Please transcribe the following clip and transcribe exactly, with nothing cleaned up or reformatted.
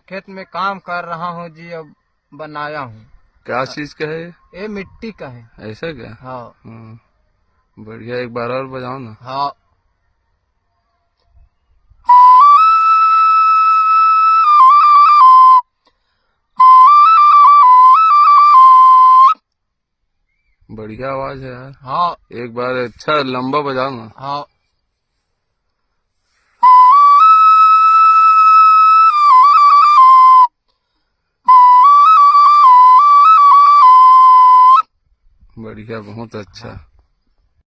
खेत में काम कर रहा हूँ जी, अब बनाया हूँ। क्या चीज का है ये? ये मिट्टी का है। ऐसा क्या? हाँ। हम्म, बढ़िया, एक बार और बजाओ ना। हाँ। बढ़िया आवाज है यार। हाँ। एक बार अच्छा लंबा बजाओ ना। हाँ। बढ़िया, बहुत अच्छा।